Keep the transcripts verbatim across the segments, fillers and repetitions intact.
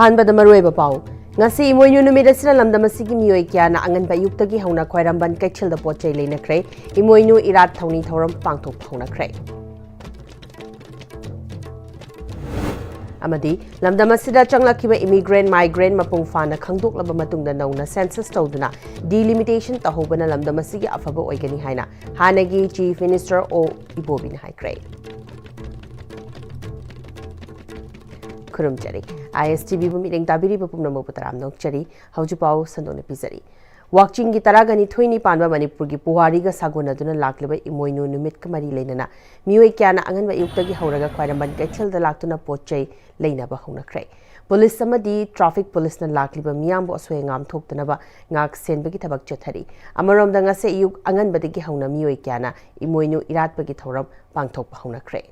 ꯑꯍꯥꯟꯕꯗ ꯃꯔꯨꯑꯣꯏꯕ ꯄꯥꯎ꯫ ꯉꯁꯤ ꯏꯃꯣꯏꯅꯨ ꯅꯨꯃꯤꯠ ꯑꯁꯤꯅ ꯂꯝꯗꯝ ꯑꯁꯤꯒꯤ ꯃꯤꯑꯣꯏ ꯀꯌꯥꯅ ꯑꯉꯟꯕ ꯑꯌꯨꯛꯇꯒꯤ ꯍꯧꯅ ꯈ꯭ꯋꯥꯏꯔꯝꯕꯟ ꯀꯩꯊꯦꯜꯗ ꯄꯣꯠ ꯆꯩ ꯂꯩꯅꯈ꯭ꯔꯦ꯫ ꯏꯃꯣꯏꯅꯨ ꯏꯔꯥꯠ ꯊꯧꯅꯤ ꯊꯧꯔꯝ ꯄꯥꯡꯊꯣꯛꯄ ꯍꯧꯅꯈ꯭ꯔꯦ꯫ ꯑꯃꯗꯤ ꯂꯝꯗꯝ ꯑꯁꯤꯗ ꯆꯪꯂꯛꯈꯤꯕ immigrant, migrant ꯃꯄꯨꯡ ꯐꯥꯅ ꯈꯪꯗꯣꯛꯂꯕ ꯃꯇꯨꯡꯗ ꯅꯧꯅ census ꯇꯧꯗꯨꯅ delimitation ꯇꯧꯍꯧꯕꯅ ꯂꯝꯗꯝ ꯑꯁꯤꯒꯤ ꯑꯐꯕ ꯑꯣꯏꯒꯅꯤ ꯍꯥꯏꯅ ꯍꯥꯟꯅꯒꯤ Chief Minister ꯑꯣ ꯏꯕꯣꯕꯤꯅ ꯍꯥꯏꯈ꯭ꯔꯦ꯫ ꯈꯨꯔꯨꯝꯖꯔꯤ꯫ ISTVꯕꯨ ꯃꯤꯠꯌꯦꯡ ꯇꯥꯕꯤꯔꯤꯕ ꯄꯨꯝꯅꯃꯛꯄꯨ ꯇꯔꯥꯝꯅ ꯑꯣꯛꯆꯔꯤ꯫ ꯍꯧꯖꯤꯛ ꯄꯥꯎ ꯁꯟꯗꯣꯛꯅ ꯄꯤꯖꯔꯤ꯫ ꯋꯥꯛꯆꯤꯡꯒꯤ ꯇꯔꯥꯒ ꯅꯤꯊꯣꯏꯅꯤ ꯄꯥꯟꯕ ꯃꯅꯤꯄꯨꯔꯒꯤ ꯄꯨꯋꯥꯔꯤꯒ ꯁꯥꯒꯣꯟꯅꯗꯨꯅ ꯂꯥꯛꯂꯤꯕ ꯏꯃꯣꯏꯅꯨ ꯅꯨꯃꯤꯠꯀ ꯃꯔꯤ ꯂꯩꯅꯅ ꯃꯤꯑꯣꯏ ꯀꯌꯥꯅ ꯑꯉꯟꯕ ꯑꯌꯨꯛꯇꯒꯤ ꯍꯧꯔꯒ ꯈ꯭ꯋꯥꯏꯔꯝꯕꯟ ꯀꯩꯊꯦꯜꯗ ꯂꯥꯛꯇꯨꯅ ꯄꯣꯠ ꯆꯩ ꯂꯩꯅꯕ ꯍꯧꯅꯈ꯭ꯔꯦ꯫ ꯄꯨꯂꯤꯁ ꯑꯃꯗꯤ traffic ꯄꯨꯂꯤꯁꯅ ꯂꯥꯛꯂꯤꯕ ꯃꯤꯌꯥꯝꯕꯨ ꯑꯁꯣꯏ ꯑꯉꯥꯝ ꯊꯣꯛꯇꯅꯕ ꯉꯥꯛ ꯁꯦꯟꯕꯒꯤ ꯊꯕꯛ ꯆꯠꯊꯔꯤ꯫ ꯑꯃꯔꯣꯝꯗ ꯉꯁꯤ ꯑꯌꯨꯛ ꯑꯉꯟꯕꯗꯒꯤ ꯍꯧꯅ ꯃꯤꯑꯣꯏ ꯀꯌꯥꯅ ꯏꯃꯣꯏꯅꯨ ꯏꯔꯥꯠꯄꯒꯤ ꯊꯧꯔꯝ ꯄꯥꯡꯊꯣꯛꯄ ꯍꯧꯅꯈ꯭ꯔꯦ꯫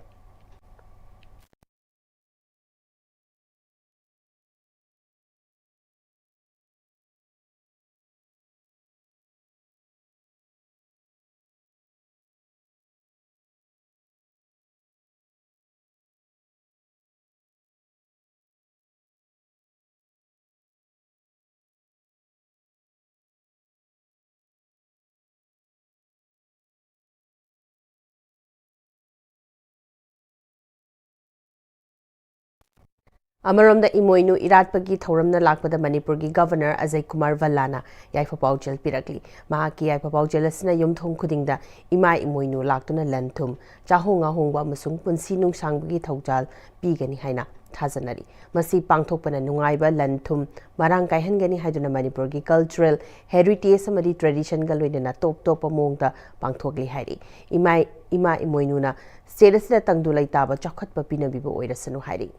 ꯑꯃꯔꯣꯝꯗ ꯏꯃꯣꯏꯅꯨ ꯏꯔꯥꯠꯄꯒꯤ ꯊꯧꯔꯝꯅ ꯂꯥꯛꯄꯗ ꯃꯅꯤꯄꯨꯔꯒꯤ Governor ꯑꯖꯌ ꯀꯨꯃꯥꯔ ꯚꯜꯂꯥꯅ ꯌꯥꯏꯐ ꯄꯥꯎꯖꯦꯜ ꯄꯤꯔꯛꯂꯤ꯫ ꯃꯍꯥꯛꯀꯤ ꯌꯥꯏꯐ ꯄꯥꯎꯖꯦꯜ ꯑꯁꯤꯅ ꯌꯨꯝꯊꯣꯡ ꯈꯨꯗꯤꯡꯗ ꯏꯃꯥ ꯏꯃꯣꯏꯅꯨ ꯂꯥꯛꯇꯨꯅ ꯂꯟ ꯊꯨꯝ, ꯆꯥꯍꯣꯡ ꯉꯥꯍꯣꯡꯕ ꯑꯃꯁꯨꯡ ꯄꯨꯟꯁꯤ ꯅꯨꯡꯁꯥꯡꯕꯒꯤ ꯊꯧꯖꯥꯜ ꯄꯤꯒꯅꯤ ꯍꯥꯏꯅ ꯊꯥꯖꯅꯔꯤ꯫ ꯃꯁꯤ ꯄꯥꯡꯊꯣꯛꯄꯅ ꯅꯨꯡꯉꯥꯏꯕ, ꯂꯟ ꯊꯨꯝ ꯃꯔꯥꯡ ꯀꯥꯏꯍꯟꯒꯅꯤ ꯍꯥꯏꯗꯨꯅ ꯃꯅꯤꯄꯨꯔꯒꯤ cultural heritage ꯑꯃꯗꯤ traditionꯒ ꯂꯣꯏꯅꯅ ꯇꯣꯞ ꯇꯣꯞꯄ ꯃꯑꯣꯡꯗ ꯄꯥꯡꯊꯣꯛꯂꯤ ꯍꯥꯏꯔꯤ꯫ ꯏꯃꯥ, ꯏꯃꯥ ꯏꯃꯣꯏꯅꯨꯅ state ꯑꯁꯤꯗ ꯇꯪꯗꯨ ꯂꯩꯇꯥꯕ ꯆꯥꯎꯈꯠꯄ ꯄꯤꯅꯕꯤꯕ ꯑꯣꯏꯔꯁꯅꯨ ꯍꯥꯏꯔꯤ꯫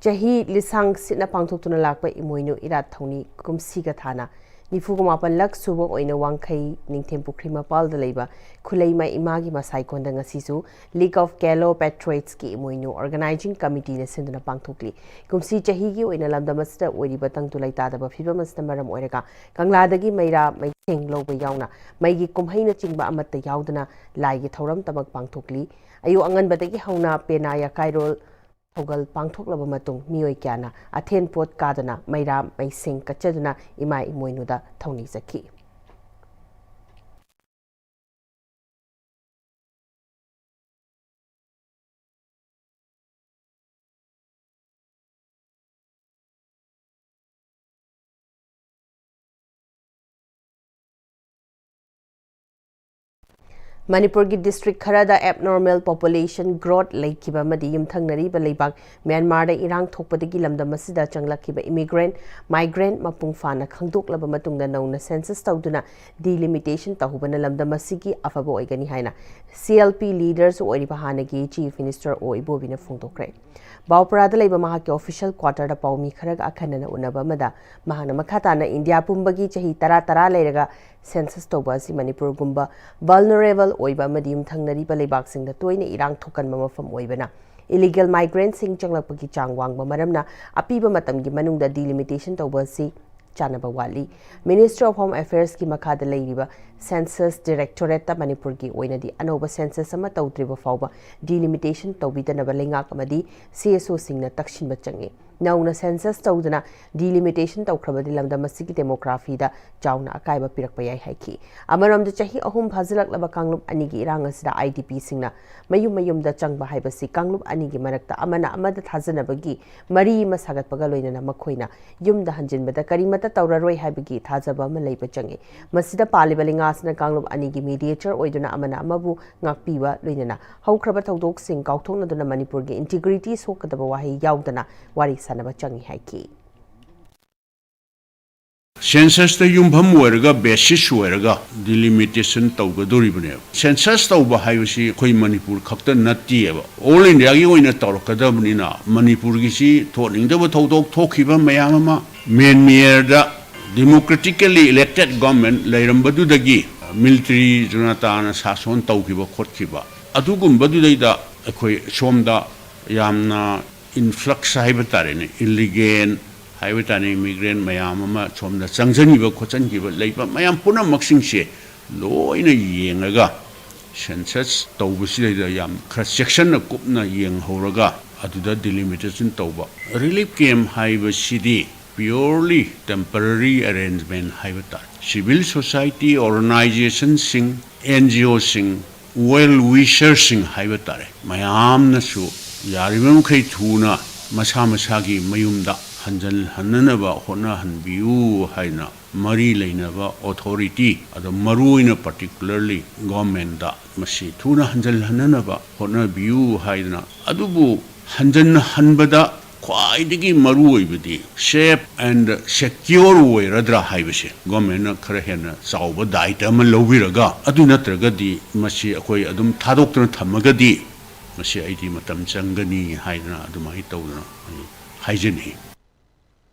ꯆꯍꯤ ꯂꯤꯁꯥꯡ ꯁꯤꯠꯅ ꯄꯥꯡꯊꯣꯛꯇꯨꯅ ꯂꯥꯛꯄ ꯏꯃꯣꯏꯅꯨ ꯏꯔꯥꯠ ꯊꯧꯅꯤ ꯀꯨꯝꯁꯤꯒ ꯊꯥꯅ ꯅꯤꯐꯨꯒ ꯃꯥꯄꯟ ꯂꯛ ꯁꯨꯕ ꯑꯣꯏꯅ ꯋꯥꯡꯈꯩ ꯅꯤꯡꯊꯦꯝ ꯄꯨꯈ꯭ꯔꯤ ꯃꯄꯥꯜꯗ ꯂꯩꯕ ꯈꯨꯂꯩꯃ ꯏꯃꯥꯒꯤ ꯃꯁꯥꯏꯀꯣꯟꯗ ꯉꯁꯤꯁꯨ League of Galo Patriotsꯀꯤ Imoinu organizing committeeꯅ ꯁꯤꯟꯗꯨꯅ ꯄꯥꯡꯊꯣꯛꯂꯤ꯫ ꯀꯨꯝꯁꯤ ꯆꯍꯤꯒꯤ ꯑꯣꯏꯅ ꯂꯝꯗꯝ ꯑꯁꯤꯗ ꯑꯣꯏꯔꯤꯕ ꯇꯪꯗꯨ ꯂꯩꯇꯥꯗꯕ ꯐꯤꯕꯝ ꯑꯁꯤꯅ ꯃꯔꯝ ꯑꯣꯏꯔꯒ ꯀꯪꯂꯥꯗꯒꯤ ꯃꯩꯔꯥ ꯃꯩꯊꯦꯡ ꯂꯧꯕ ꯌꯥꯎꯅ ꯃꯩꯒꯤ ꯀꯨꯝꯍꯩꯅꯆꯤꯡꯕ ꯑꯃꯠꯇ ꯌꯥꯎꯗꯅ ꯂꯥꯏꯒꯤ ꯊꯧꯔꯝꯇꯃꯛ ꯄꯥꯡꯊꯣꯛꯂꯤ꯫ ꯑꯌꯨꯛ ꯑꯉꯟꯕꯗꯒꯤ ꯍꯧꯅ ꯄꯦꯅꯥ ꯌꯥꯀꯥꯏꯔꯣꯜ, ꯊꯧꯒꯜ ꯄꯥꯡꯊꯣꯛꯂꯕ ꯃꯇꯨꯡ ꯃꯤꯑꯣꯏ ꯀꯌꯥꯅ ꯑꯊꯦꯟ ꯄꯣꯠ ꯀꯥꯗꯨꯅ ꯃꯩꯔꯥ ꯃꯩꯁꯤꯡ ꯀꯠꯆꯗꯨꯅ ꯏꯃꯥ ꯏꯃꯣꯏꯅꯨꯗ ꯊꯧꯅꯤꯖꯈꯤ꯫ ꯃꯅꯤꯄꯨꯔꯒꯤ district ꯈꯔꯗ abnormal population growth ꯂꯩꯈꯤꯕ ꯑꯃꯗꯤ ꯌꯨꯝꯊꯪꯅꯔꯤꯕ ꯂꯩꯕꯥꯛ ꯃ꯭ꯌꯥꯟꯃꯥꯔꯗ ꯏꯔꯥꯡ ꯊꯣꯛꯄꯗꯒꯤ ꯂꯝꯗꯝ ꯑꯁꯤꯗ ꯆꯪꯂꯛꯈꯤꯕ immigrant, migrant ꯃꯄꯨꯡ ꯐꯥꯅ ꯈꯪꯗꯣꯛꯂꯕ ꯃꯇꯨꯡꯗ ꯅꯧꯅ census ꯇꯧꯗꯨꯅ delimitation ꯇꯧꯍꯧꯕꯅ ꯂꯝꯗꯝ ꯑꯁꯤꯒꯤ ꯑꯐꯕ ꯑꯣꯏꯒꯅꯤ ꯍꯥꯏꯅ C L P leaders ꯑꯣꯏꯔꯤꯕ ꯍꯥꯟꯅꯒꯤ Chief Minister ꯑꯣ ꯏꯕꯣꯕꯤꯅ ꯐꯣꯡꯗꯣꯛꯈ꯭ꯔꯦ꯫ ꯕꯥꯎꯄꯔꯥꯗ ꯂꯩꯕ ꯃꯍꯥꯛꯀꯤ official quarterꯗ ꯄꯥꯎꯃꯤ ꯈꯔꯒ ꯑꯈꯟꯅꯅ ꯎꯅꯕ ꯑꯃꯗ ꯃꯍꯥꯛꯅ ꯃꯈꯥ ꯇꯥꯅ ꯏꯟꯗꯤꯌꯥ ꯄꯨꯝꯕꯒꯤ ꯆꯍꯤ ꯇꯔꯥ ꯇꯔꯥ ꯂꯩꯔꯒ census ꯇꯧꯕ ꯑꯁꯤ ꯃꯅꯤꯄꯨꯔꯒꯨꯝꯕ vulnerable ꯑꯣꯏꯕ ꯑꯃꯗꯤ ꯌꯨꯝꯊꯪꯅꯔꯤꯕ ꯂꯩꯕꯥꯛꯁꯤꯡꯗ ꯇꯣꯏꯅ ꯏꯔꯥꯡ ꯊꯣꯛꯀꯟꯕ ꯃꯐꯝ ꯑꯣꯏꯕꯅ illegal migrantꯁꯤꯡ ꯆꯪꯂꯛꯄꯒꯤ ꯆꯥꯡ ꯋꯥꯡꯕ ꯃꯔꯝꯅ ꯑꯄꯤꯕ ꯃꯇꯝꯒꯤ ꯃꯅꯨꯡꯗ delimitation ꯇꯧꯕ ꯑꯁꯤ ꯆꯥꯟꯅꯕ ꯋꯥꯠꯂꯤ꯫ Ministry of Home Affairsꯀꯤ ꯃꯈꯥꯗ ꯂꯩꯔꯤꯕ Census Directorateꯇ ꯃꯅꯤꯄꯨꯔꯒꯤ ꯑꯣꯏꯅꯗꯤ ꯑꯅꯧꯕ census ꯑꯃ ꯇꯧꯗ꯭ꯔꯤꯕ ꯐꯥꯎꯕ delimitation ꯇꯧꯕꯤꯗꯅꯕ ꯂꯩꯉꯥꯛ ꯑꯃꯗꯤ C S Oꯁꯤꯡꯅ ꯇꯛꯁꯤꯟꯕ ꯆꯪꯏ꯫ ꯅꯧꯅ census ꯇꯧꯗꯨꯅ delimitation ꯇꯧꯈ꯭ꯔꯕꯗꯤ ꯂꯝꯗꯝ ꯑꯁꯤꯒꯤ demographyꯗ ꯆꯥꯎꯅ ꯑꯀꯥꯏꯕ ꯄꯤꯔꯛꯄ ꯌꯥꯏ ꯍꯥꯏꯈꯤ꯫ ꯑꯃꯔꯣꯝꯗ ꯆꯍꯤ ꯑꯍꯨꯝ ꯐꯥꯖꯤꯜꯂꯛꯂꯕ ꯀꯥꯡꯂꯨꯞ ꯑꯅꯤꯒꯤ ꯏꯔꯥꯡ ꯑꯁꯤꯗ I D Pꯁꯤꯡꯅ ꯃꯌꯨꯝ ꯃꯌꯨꯝꯗ ꯆꯪꯕ ꯍꯥꯏꯕꯁꯤ ꯀꯥꯡꯂꯨꯞ ꯑꯅꯤꯒꯤ ꯃꯔꯛꯇ ꯑꯃꯅ ꯑꯃꯗ ꯊꯥꯖꯅꯕꯒꯤ ꯃꯔꯤ ꯑꯃ ꯁꯥꯒꯠꯄꯒ ꯂꯣꯏꯅꯅ ꯃꯈꯣꯏꯅ ꯌꯨꯝꯗ ꯍꯟꯖꯤꯟꯕꯗ ꯀꯔꯤꯃꯠꯇ ꯇꯧꯔꯔꯣꯏ ꯍꯥꯏꯕꯒꯤ ꯊꯥꯖꯕ ꯑꯃ ꯂꯩꯕ ꯆꯪꯏ꯫ ꯃꯁꯤꯗ ꯄꯥꯜꯂꯤꯕ ꯂꯩꯉꯥꯛꯁꯤꯅ ꯀꯥꯡꯂꯨꯞ ꯑꯅꯤꯒꯤ mediator ꯑꯣꯏꯗꯨꯅ ꯑꯃꯅ ꯑꯃꯕꯨ ꯉꯥꯛꯄꯤꯕ ꯂꯣꯏꯅꯅ ꯍꯧꯈ꯭ꯔꯕ ꯊꯧꯗꯣꯛꯁꯤꯡ ꯀꯥꯎꯊꯣꯛꯅꯗꯨꯅ ꯃꯅꯤꯄꯨꯔꯒꯤ integrity ꯁꯣꯛꯀꯗꯕ ꯋꯥꯍꯩ ꯌꯥꯎꯗꯅ ꯋꯥꯔꯤ ꯁꯥꯟꯅꯕ ꯆꯪꯏ ꯍꯥꯏꯈꯤ꯫ Censusꯇ ꯌꯨꯝꯐꯝ ꯑꯣꯏꯔꯒ, basis ꯑꯣꯏꯔꯒ delimitation ꯇꯧꯒꯗꯧꯔꯤꯕꯅꯦꯕ꯫ Census ꯇꯧꯕ ꯍꯥꯏꯕꯁꯤ ꯑꯩꯈꯣꯏ ꯃꯅꯤꯄꯨꯔ ꯈꯛꯇ ꯅꯠꯇꯦꯕ, all Indiaꯒꯤ ꯑꯣꯏꯅ ꯇꯧꯔꯛꯀꯗꯕꯅꯤꯅ ꯃꯅꯤꯄꯨꯔꯒꯤꯁꯤ ꯊꯣꯛꯅꯤꯡꯗꯕ ꯊꯧꯗꯣꯛ ꯊꯣꯛꯈꯤꯕ ꯃꯌꯥꯝ ꯑꯃ, ꯃ꯭ꯌꯥꯟꯃꯥꯔꯗ democratically elected government ꯂꯩꯔꯝꯕꯗꯨꯗꯒꯤ military ꯖꯨꯅꯇꯥꯅ ꯁꯥꯁꯣꯟ ꯇꯧꯈꯤꯕ ꯈꯣꯠꯈꯤꯕ, ꯑꯗꯨꯒꯨꯝꯕꯗꯨꯗꯩꯗ ꯑꯩꯈꯣꯏ ꯁꯣꯝꯗ ꯌꯥꯝꯅ influx ꯍꯥꯏꯕ ꯇꯥꯔꯦꯅꯦ, illegal ꯍꯥꯏꯕ ꯇꯥꯔꯦ, immigrant ꯃꯌꯥꯝ ꯑꯃ ꯁꯣꯝꯗ ꯆꯪꯁꯤꯟꯈꯤꯕ ꯈꯣꯠꯆꯤꯟꯈꯤꯕ ꯂꯩꯕ ꯃꯌꯥꯝ ꯄꯨꯝꯅꯃꯛꯁꯤꯡꯁꯦ ꯂꯣꯏꯅ ꯌꯦꯡꯉꯒ, census ꯇꯧꯕꯁꯤꯗꯩꯗ ꯌꯥꯝ ꯈꯔ ꯆꯦꯛꯁꯤꯟꯅ ꯀꯨꯞꯅ ꯌꯦꯡꯍꯧꯔꯒ, ꯑꯗꯨꯗ ꯗꯤꯂꯤꯃꯤꯇꯦꯁꯟ ꯇꯧꯕ꯫ ꯔꯤꯂꯤꯐ ꯀꯦꯝꯞ ꯍꯥꯏꯕꯁꯤꯗꯤ ꯄ꯭ꯌꯣꯔꯂꯤ ꯇꯦꯝꯄꯔꯔꯤ ꯑꯦꯔꯦꯟꯖꯃꯦꯟ ꯍꯥꯏꯕ ꯇꯥꯔꯦ꯫ ꯁꯤꯚꯤꯜ ꯁꯣꯁꯥꯏꯇꯤ ꯑꯣꯔꯒꯅꯥꯏꯖꯦꯁꯟꯁꯤꯡ, ꯑꯦꯟ ꯖꯤ ꯑꯣꯁꯤꯡ, ꯋꯦꯜ ꯋꯤꯁꯔꯁꯤꯡ ꯍꯥꯏꯕ ꯇꯥꯔꯦ, ꯃꯌꯥꯝꯅꯁꯨ ꯌꯥꯔꯤꯕ ꯃꯈꯩ ꯊꯨꯅ ꯃꯁꯥ ꯃꯁꯥꯒꯤ ꯃꯌꯨꯝꯗ ꯍꯟꯖꯤꯜꯍꯟꯅꯅꯕ ꯍꯣꯠꯅꯍꯟꯕꯤꯌꯨ ꯍꯥꯏꯅ ꯃꯔꯤ ꯂꯩꯅꯕ ꯑꯣꯊꯣꯔꯤꯇꯤ, ꯑꯗꯣ ꯃꯔꯨꯑꯣꯏꯅ ꯄꯥꯔꯇꯤꯀꯨꯂꯔꯂꯤ ꯒꯣꯔꯃꯦꯟꯗ ꯃꯁꯤ ꯊꯨꯅ ꯍꯟꯖꯤꯜꯍꯟꯅꯅꯕ ꯍꯣꯠꯅꯕꯤꯌꯨ ꯍꯥꯏꯗꯅ, ꯑꯗꯨꯕꯨ ꯍꯟꯖꯤꯟꯍꯟꯕꯗ ꯈ꯭ꯋꯥꯏꯗꯒꯤ ꯃꯔꯨꯑꯣꯏꯕꯗꯤ ꯁꯦꯐ ꯑꯦꯟ ꯁꯦꯀ꯭ꯌꯣꯔ ꯑꯣꯏꯔꯗ꯭ꯔꯥ ꯍꯥꯏꯕꯁꯦ ꯒꯣꯔꯃꯦꯟꯅ ꯈꯔ ꯍꯦꯟꯅ ꯆꯥꯎꯕ ꯗꯥꯏꯇ ꯑꯃ ꯂꯧꯕꯤꯔꯒ, ꯑꯗꯨ ꯅꯠꯇ꯭ꯔꯒꯗꯤ ꯃꯁꯤ ꯑꯩꯈꯣꯏ ꯑꯗꯨꯝ ꯊꯥꯗꯣꯛꯇꯨꯅ ꯊꯝꯃꯒꯗꯤ ꯃꯁꯤ ꯑꯩꯗꯤ ꯃꯇꯝ ꯆꯪꯒꯅꯤ ꯍꯥꯏꯗꯅ ꯑꯗꯨꯃꯥꯏꯅ ꯇꯧꯗꯅ ꯑꯩ ꯍꯥꯏꯖꯅꯤꯡꯏ꯫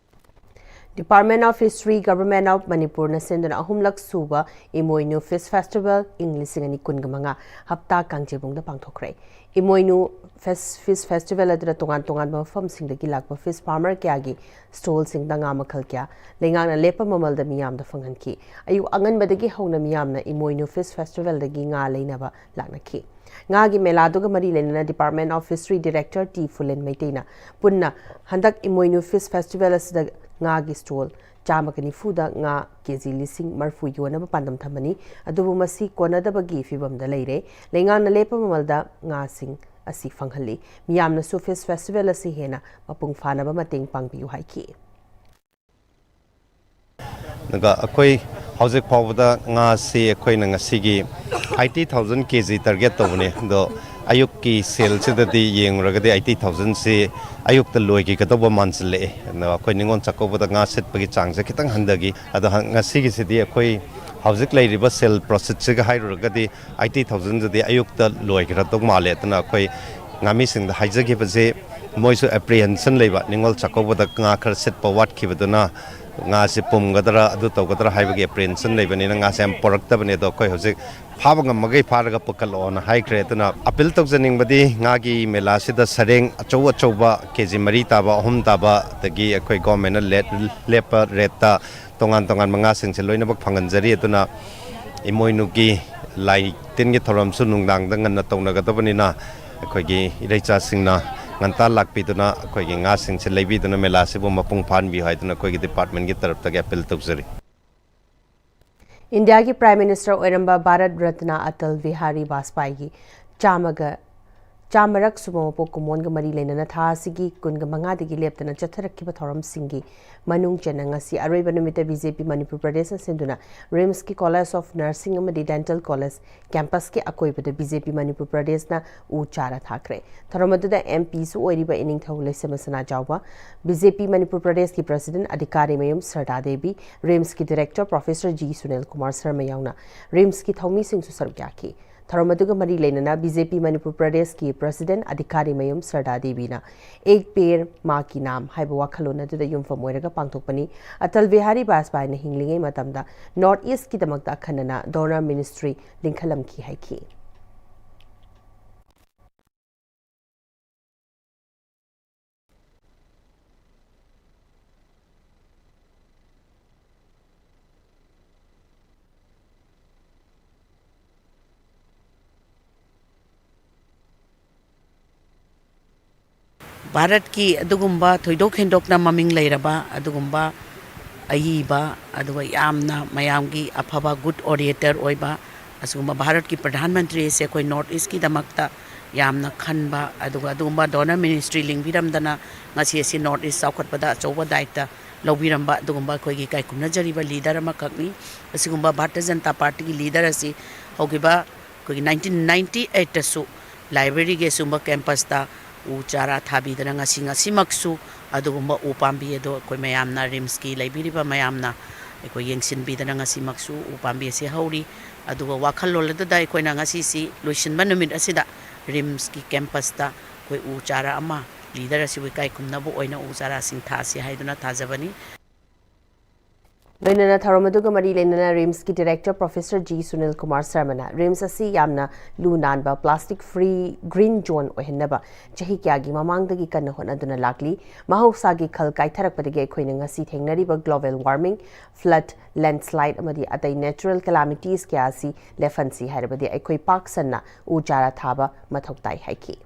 Department of Fishery, Government of ꯃꯅꯤꯄꯨꯔꯅ ꯁꯤꯟꯗꯨꯅ ꯑꯍꯨꯝꯂꯛ ꯁꯨꯕ ꯏꯃꯣꯏꯅꯨ ꯐꯤꯁ ꯐꯦꯁꯇꯤꯚꯦꯜ ꯏꯪ ꯂꯤꯁꯤꯡ ꯑꯅꯤ ꯀꯨꯟꯒ ꯃꯉꯥ ꯍꯞꯇꯥ ꯀꯥꯡꯖꯩꯕꯨꯡꯗ ꯄꯥꯡꯊꯣꯛꯈ꯭ꯔꯦ꯫ ꯏꯃꯣꯏꯅꯨ ꯐꯦꯁ-, ꯐꯤꯁ ꯐꯦꯁꯇꯤꯚꯦꯜ ꯑꯗꯨꯗ ꯇꯣꯉꯥꯟ ꯇꯣꯉꯥꯟꯕ ꯃꯐꯝꯁꯤꯡꯗꯒꯤ ꯂꯥꯛꯄ ꯐꯤꯁ ꯐꯥꯔꯃꯔ ꯀꯌꯥꯒꯤ ꯁ꯭ꯇꯣꯜꯁꯤꯡꯗ ꯉꯥ ꯃꯈꯜ ꯀꯌꯥ ꯂꯩꯉꯥꯛꯅ ꯂꯦꯞꯄ ꯃꯃꯜꯗ ꯃꯤꯌꯥꯝꯗ ꯐꯪꯍꯟꯈꯤ꯫ ꯑꯌꯨꯛ ꯑꯉꯟꯕꯗꯒꯤ ꯍꯧꯅ ꯃꯤꯌꯥꯝꯅ ꯏꯃꯣꯏꯅꯨ ꯐꯤꯁ ꯐꯦꯁꯇꯤꯚꯦꯜꯗꯒꯤ ꯉꯥ ꯂꯩꯅꯕ ꯂꯥꯛꯅꯈꯤ꯫ ꯉꯥꯒꯤ ꯃꯦꯂꯥꯗꯨꯒ ꯃꯔꯤ ꯂꯩꯅꯅ Department of Fishery Director T Phulen ꯃꯩꯇꯩꯅ ꯄꯨꯟꯅ ꯍꯟꯗꯛ ꯏꯃꯣꯏꯅꯨ ꯐꯤꯁ ꯐꯦꯁꯇꯤꯚꯦꯜ ꯑꯁꯤꯗ ꯉꯥꯒꯤ ꯁ꯭ꯇꯣꯜ ꯆꯥꯝꯃꯒ ꯅꯤꯐꯨꯗ ꯉꯥ ꯀꯦ ꯖꯤ ꯂꯤꯁꯤꯡ ꯃꯔꯤꯐꯨ ꯌꯣꯟꯅꯕ ꯄꯥꯟꯗꯝ ꯊꯝꯕꯅꯤ꯫ ꯑꯗꯨꯕꯨ ꯃꯁꯤ ꯀꯣꯟꯅꯗꯕꯒꯤ ꯐꯤꯚꯝꯗ ꯂꯩꯔꯦ꯫ ꯂꯩꯉꯥꯛꯅ ꯂꯦꯞꯄ ꯃꯃꯜꯗ ꯉꯥꯁꯤꯡ ꯑꯁꯤ ꯐꯪꯍꯜꯂꯤ꯫ ꯃꯤꯌꯥꯝꯅꯁꯨ ꯐꯤꯁ ꯐꯦꯁꯇꯤꯚꯦꯜ ꯑꯁꯤ ꯍꯦꯟꯅ ꯃꯄꯨꯡ ꯐꯥꯅꯕ ꯃꯇꯦꯡ ꯄꯥꯡꯕꯤꯌꯨ ꯍꯥꯏꯈꯤ꯫ ꯑꯗꯨꯒ ꯑꯩꯈꯣꯏ ꯍꯧꯖꯤꯛ ꯐꯥꯎꯕꯗ ꯉꯥꯁꯤ ꯑꯩꯈꯣꯏꯅ ꯉꯁꯤꯒꯤ eighty thousand K G target ꯇꯧꯕꯅꯤ꯫ ꯑꯗꯣ ꯑꯌꯨꯛꯀꯤ ꯁꯦꯜꯁꯤꯗꯗꯤ ꯌꯦꯡꯉꯨꯔꯒꯗꯤ eighty thousandꯁꯤ ꯑꯌꯨꯛꯇ ꯂꯣꯏꯈꯤꯒꯗꯧꯕ ꯃꯥꯟꯁꯤꯜꯂꯛꯑꯦ꯫ ꯑꯗꯣ ꯑꯩꯈꯣꯏ ꯅꯤꯉꯣꯜ ꯆꯥꯛꯀꯧꯕꯗ ꯉꯥ ꯁꯤꯠꯄꯒꯤ ꯆꯥꯡꯁꯦ ꯈꯤꯇꯪ ꯍꯟꯊꯈꯤ꯫ ꯑꯗꯣ ꯍ-, ꯉꯁꯤꯒꯤꯁꯤꯗꯤ ꯑꯩꯈꯣꯏ ꯍꯧꯖꯤꯛ ꯂꯩꯔꯤꯕ ꯁꯦꯜ ꯄ꯭ꯔꯣꯁꯦꯁꯁꯤꯒ ꯍꯥꯏꯔꯨꯔꯒꯗꯤ eighty thousandꯗꯨꯗꯤ ꯑꯌꯨꯛꯇ ꯂꯣꯏꯈ꯭ꯔꯗꯧ ꯃꯥꯜꯂꯦ꯫ ꯑꯗꯨꯅ ꯑꯩꯈꯣꯏ ꯉꯥꯃꯤꯁꯤꯡꯗ ꯍꯥꯏꯖꯈꯤꯕꯁꯦ, ꯃꯣꯏꯁꯨ apprehension ꯂꯩꯕ, ꯅꯤꯉꯣꯜ ꯆꯥꯛꯀꯧꯕꯗ ꯉꯥ ꯈꯔ ꯁꯤꯠꯄ ꯋꯥꯠꯈꯤꯕꯗꯨꯅ ꯉꯥꯁꯦ ꯄꯨꯝꯒꯗ꯭ꯔꯥ ꯑꯗꯨ ꯇꯧꯒꯗ꯭ꯔꯥ ꯍꯥꯏꯕꯒꯤ apprehension ꯂꯩꯕꯅꯤꯅ ꯉꯥꯁꯦ ꯌꯥꯝ ꯄꯣꯔꯛꯇꯕꯅꯦ꯫ ꯑꯗꯣ ꯑꯩꯈꯣꯏ ꯍꯧꯖꯤꯛ ꯐꯥꯕ ꯉꯝꯃꯒꯩ ꯐꯥꯔꯒ ꯄꯨꯈꯠꯂꯛꯑꯣꯅ ꯍꯥꯏꯈ꯭ꯔꯦ꯫ ꯑꯗꯨꯅ appeal ꯇꯧꯖꯅꯤꯡꯕꯗꯤ ꯉꯥꯒꯤ ꯃꯦꯂꯥꯁꯤꯗ ꯁꯔꯦꯡ ꯑꯆꯧ ꯑꯆꯧꯕ K G ꯃꯔꯤ ꯇꯥꯕ, ꯑꯍꯨꯝ ꯇꯥꯕ, ꯑꯗꯒꯤ ꯑꯩꯈꯣꯏ governmentꯅ ꯂꯦꯠ-, ꯂꯦꯞꯄ rateꯇ ꯇꯣꯉꯥꯟ ꯇꯣꯉꯥꯟꯕ ꯉꯥꯁꯤꯡꯁꯦ ꯂꯣꯏꯅꯃꯛ ꯐꯪꯍꯟꯖꯔꯤ꯫ ꯑꯗꯨꯅ ꯏꯃꯣꯏꯅꯨꯒꯤ ꯂꯥꯏ ꯇꯤꯟꯒꯤ ꯊꯧꯔꯝꯁꯨ ꯅꯨꯡꯗꯥꯡꯗ ꯉꯟꯅ ꯇꯧꯅꯒꯗꯕꯅꯤꯅ ꯑꯩꯈꯣꯏꯒꯤ ꯏꯔꯩꯆꯥꯁꯤꯡꯅ ꯉꯟꯇꯥ ꯂꯥꯛꯄꯤꯗꯨꯅ ꯑꯩꯈꯣꯏꯒꯤ ꯉꯥꯁꯤꯡꯁꯦ ꯂꯩꯕꯤꯗꯨꯅ ꯃꯦꯂꯥꯁꯤꯕꯨ ꯃꯄꯨꯡ ꯐꯥꯍꯟꯕꯤꯌꯨ ꯍꯥꯏꯗꯨꯅ ꯑꯩꯈꯣꯏꯒꯤ ꯗꯤꯄꯥꯔꯠꯃꯦꯟꯒꯤ ꯇꯔꯞꯇꯒꯤ ꯑꯄꯤꯜ ꯇꯧꯖꯔꯤ꯫ ꯏꯟꯗꯤꯌꯥꯒꯤ ꯄ꯭ꯔꯥꯏꯝ ꯃꯤꯅꯤꯁꯇꯔ ꯑꯣꯏꯔꯝꯕ ꯚꯥꯔꯠ ꯔꯠꯅ ꯑꯇꯜ ꯕꯤꯍꯥꯔꯤ ꯕꯥꯖꯄꯥꯏꯒꯤ ꯆꯥꯝꯃꯒ ꯆꯥꯝꯃꯔꯛ ꯁꯨꯕ ꯃꯄꯣꯛ ꯀꯨꯝꯑꯣꯟꯒ ꯃꯔꯤ ꯂꯩꯅꯅ ꯊꯥ ꯑꯁꯤꯒꯤ ꯀꯨꯟꯒ ꯃꯉꯥꯗꯒꯤ ꯂꯦꯞꯇꯅ ꯆꯠꯊꯔꯛꯈꯤꯕ ꯊꯧꯔꯝꯁꯤꯡꯒꯤ ꯃꯅꯨꯡ ꯆꯟꯅ ꯉꯁꯤ ꯑꯔꯣꯏꯕ ꯅꯨꯃꯤꯠꯇ ꯕꯤ ꯖꯦ ꯄꯤ ꯃꯅꯤꯄꯨꯔ ꯄ꯭ꯔꯗꯦꯁꯅ ꯁꯤꯟꯗꯨꯅ ꯔꯤꯝꯁꯀꯤ ꯀꯣꯂꯦꯖ ꯑꯣꯐ ꯅꯔꯁꯤꯡ ꯑꯃꯗꯤ ꯗꯦꯟꯇꯦꯜ ꯀꯣꯂꯦꯖ ꯀꯦꯝꯄꯁꯀꯤ ꯑꯀꯣꯏꯕꯗ ꯕꯤ ꯖꯦ ꯄꯤ ꯃꯅꯤꯄꯨꯔ ꯄ꯭ꯔꯗꯦꯁꯅ ꯎ ꯆꯥꯔꯥ ꯊꯥꯈ꯭ꯔꯦ꯫ ꯊꯧꯔꯝ ꯑꯗꯨꯗ ꯑꯦꯝ ꯄꯤꯁꯨ ꯑꯣꯏꯔꯤꯕ ꯏꯅꯤꯡꯊꯧ ꯂꯩꯁꯦꯝꯕ ꯁꯅꯥꯖꯥꯎꯕ, ꯕꯤ ꯖꯦ ꯄꯤ ꯃꯅꯤꯄꯨꯔ ꯄ꯭ꯔꯗꯦꯁꯀꯤ ꯄ꯭ꯔꯁꯤꯗꯦꯟ ꯑꯙꯤꯀꯥꯔꯤ ꯃꯌꯨꯝ ꯁꯔꯗꯥ ꯗꯦꯕꯤ, ꯔꯤꯝꯁꯀꯤ director professor G Sunil Kumar Sharma ꯌꯥꯎꯅ ꯔꯤꯝꯁꯀꯤ ꯊꯧꯃꯤꯁꯤꯡꯁꯨ ꯁꯔꯨꯛ ꯌꯥꯈꯤ꯫ ꯊꯧꯔꯝ ꯑꯗꯨꯒ ꯃꯔꯤ ꯂꯩꯅꯅ ꯕꯤ ꯖꯦ ꯄꯤ ꯃꯅꯤꯄꯨꯔ ꯄ꯭ꯔꯗꯦꯁꯀꯤ ꯄ꯭ꯔꯁꯤꯗꯦꯟ ꯑꯙꯤꯀꯥꯔꯤ ꯃꯌꯨꯝ ꯁꯔꯗꯥ ꯗꯦꯕꯤꯅ "ꯑꯦꯛ ꯄꯦꯔ ꯃꯥ ꯀꯤ ꯅꯥꯝ" ꯍꯥꯏꯕ ꯋꯥꯈꯜꯂꯣꯟ ꯑꯗꯨꯗ ꯌꯨꯝꯐꯝ ꯑꯣꯏꯔꯒ ꯄꯥꯡꯊꯣꯛꯄꯅꯤ꯫ ꯑꯇꯜ ꯕꯤꯍꯥꯔꯤ ꯕꯥꯖꯄꯥꯏꯅ ꯍꯤꯡꯂꯤꯉꯩ ꯃꯇꯝꯗ ꯅꯣꯔꯠ ꯏꯁꯀꯤꯗꯃꯛꯇ ꯑꯈꯟꯅꯅ ꯗꯣꯅꯔ ꯃꯤꯅꯤꯁꯇ꯭ꯔꯤ ꯂꯤꯡꯈꯠꯂꯝꯈꯤ ꯍꯥꯏꯈꯤ꯫ ꯚꯥꯔꯠꯀꯤ ꯑꯗꯨꯒꯨꯝꯕ ꯊꯣꯏꯗꯣꯛ ꯍꯦꯟꯗꯣꯛꯅ ꯃꯃꯤꯡ ꯂꯩꯔꯕ ꯑꯗꯨꯒꯨꯝꯕ ꯑꯏꯕ, ꯑꯗꯨꯒ ꯌꯥꯝꯅ ꯃꯌꯥꯝꯒꯤ ꯑꯐꯕ ꯒꯨꯗ ꯑꯣꯔꯦꯇꯔ ꯑꯣꯏꯕ, ꯑꯁꯤꯒꯨꯝꯕ ꯚꯥꯔꯠꯀꯤ ꯄ꯭ꯔꯙꯥꯟ ꯃꯟꯇ꯭ꯔꯤ ꯑꯁꯦ ꯑꯩꯈꯣꯏ ꯅꯣꯔꯠ ꯏꯁꯀꯤꯗꯃꯛꯇ ꯌꯥꯝꯅ ꯈꯟꯕ, ꯑꯗꯨꯒ ꯑꯗꯨꯒꯨꯝꯕ ꯗꯣꯅꯔ ꯃꯤꯅꯤꯁꯇ꯭ꯔꯤ ꯂꯤꯡꯕꯤꯔꯝꯗꯅ ꯉꯁꯤ ꯑꯁꯤ ꯅꯣꯔꯠ ꯏꯁ ꯆꯥꯎꯈꯠꯄꯗ ꯑꯆꯧꯕ ꯗꯥꯌꯤꯠꯇ ꯂꯧꯕꯤꯔꯝꯕ ꯑꯗꯨꯒꯨꯝꯕ ꯑꯩꯈꯣꯏꯒꯤ ꯏꯀꯥꯏ ꯈꯨꯝꯅꯖꯔꯤꯕ ꯂꯤꯗꯔ ꯑꯃꯈꯛꯅꯤ꯫ ꯑꯁꯤꯒꯨꯝꯕ ꯚꯥꯔꯇꯤꯌ ꯖꯅꯇꯥ ꯄꯥꯔꯇꯤꯒꯤ ꯂꯤꯗꯔ ꯑꯁꯤ ꯍꯧꯈꯤꯕ ꯑꯩꯈꯣꯏꯒꯤ ꯅꯥꯏꯟꯇꯤꯟ ꯅꯥꯏꯟꯇꯤ ꯑꯩꯠꯇꯁꯨ ꯂꯥꯏꯕ꯭ꯔꯦꯔꯤꯒꯤ ꯑꯁꯤꯒꯨꯝꯕ ꯀꯦꯝꯄꯁꯇ ꯎ ꯆꯥꯔꯥ ꯊꯥꯕꯤꯗꯅ ꯉꯁꯤ, ꯉꯁꯤꯃꯛꯁꯨ ꯑꯗꯨꯒꯨꯝꯕ ꯎ ꯄꯥꯝꯕꯤ ꯑꯗꯣ ꯑꯩꯈꯣꯏ ꯃꯌꯥꯝꯅ ꯔꯤꯝꯁꯀꯤ ꯂꯩꯕꯤꯔꯤꯕ ꯃꯌꯥꯝꯅ ꯑꯩꯈꯣꯏ ꯌꯦꯡꯁꯤꯟꯕꯤꯗꯅ ꯉꯁꯤꯃꯛꯁꯨ ꯎ ꯄꯥꯝꯕꯤ ꯑꯁꯤ ꯍꯧꯔꯤ꯫ ꯑꯗꯨꯒ ꯋꯥꯈꯜꯂꯣꯟ ꯑꯗꯨꯗ ꯑꯩꯈꯣꯏꯅ ꯉꯁꯤꯁꯤ ꯂꯣꯏꯁꯤꯟꯕ ꯅꯨꯃꯤꯠ ꯑꯁꯤꯗ ꯔꯤꯝꯁꯀꯤ ꯀꯦꯝꯄꯁꯇ ꯑꯩꯈꯣꯏ ꯎ ꯆꯥꯔꯥ ꯑꯃ ꯂꯤꯗꯔ ꯑꯁꯤꯕꯨ ꯏꯀꯥꯏ ꯈꯨꯝꯅꯕ ꯑꯣꯏꯅ ꯎ ꯆꯥꯔꯥꯁꯤꯡ ꯊꯥꯁꯤ ꯍꯥꯏꯗꯨꯅ ꯊꯥꯖꯕꯅꯤ꯫ ꯂꯣꯏꯅꯅ ꯊꯧꯔꯝ ꯑꯗꯨꯒ ꯃꯔꯤ ꯂꯩꯅꯅ ꯔꯤꯝꯁꯀꯤ director professor G Sunil Kumar ꯁꯔꯃꯅ ꯔꯤꯝꯁ ꯑꯁꯤ ꯌꯥꯝꯅ ꯂꯨ ꯅꯥꯟꯕ, ꯄ꯭ꯂꯥꯁꯇꯤꯛ ꯐ꯭ꯔꯤ, ꯒ꯭ꯔꯤꯟ ꯖꯣꯟ ꯑꯣꯏꯍꯟꯅꯕ ꯆꯍꯤ ꯀꯌꯥꯒꯤ ꯃꯃꯥꯡꯗꯒꯤ ꯀꯟꯅ ꯍꯣꯠꯅꯗꯨꯅ ꯂꯥꯛꯂꯤ꯫ ꯃꯍꯧꯁꯥꯒꯤ ꯈꯜ ꯀꯥꯏꯊꯔꯛꯄꯗꯒꯤ ꯑꯩꯈꯣꯏꯅ ꯉꯁꯤ ꯊꯦꯡꯅꯔꯤꯕ ꯒ꯭ꯂꯣꯕꯦꯜ ꯋꯥꯔꯃꯤꯡ, ꯐ꯭ꯂꯗ, ꯂꯦꯟꯗꯁ꯭ꯂꯥꯏꯗ ꯑꯃꯗꯤ ꯑꯇꯩ ꯅꯦꯆꯔꯦꯜ ꯀꯦꯂꯥꯃꯤꯇꯤꯁ ꯀꯌꯥ ꯑꯁꯤ ꯂꯦꯞꯍꯟꯁꯤ ꯍꯥꯏꯔꯕꯗꯤ ꯑꯩꯈꯣꯏ ꯄꯥꯛ ꯁꯟꯅ ꯎ ꯆꯥꯔꯥ ꯊꯥꯕ ꯃꯊꯧ ꯇꯥꯏ ꯍꯥꯏꯈꯤ꯫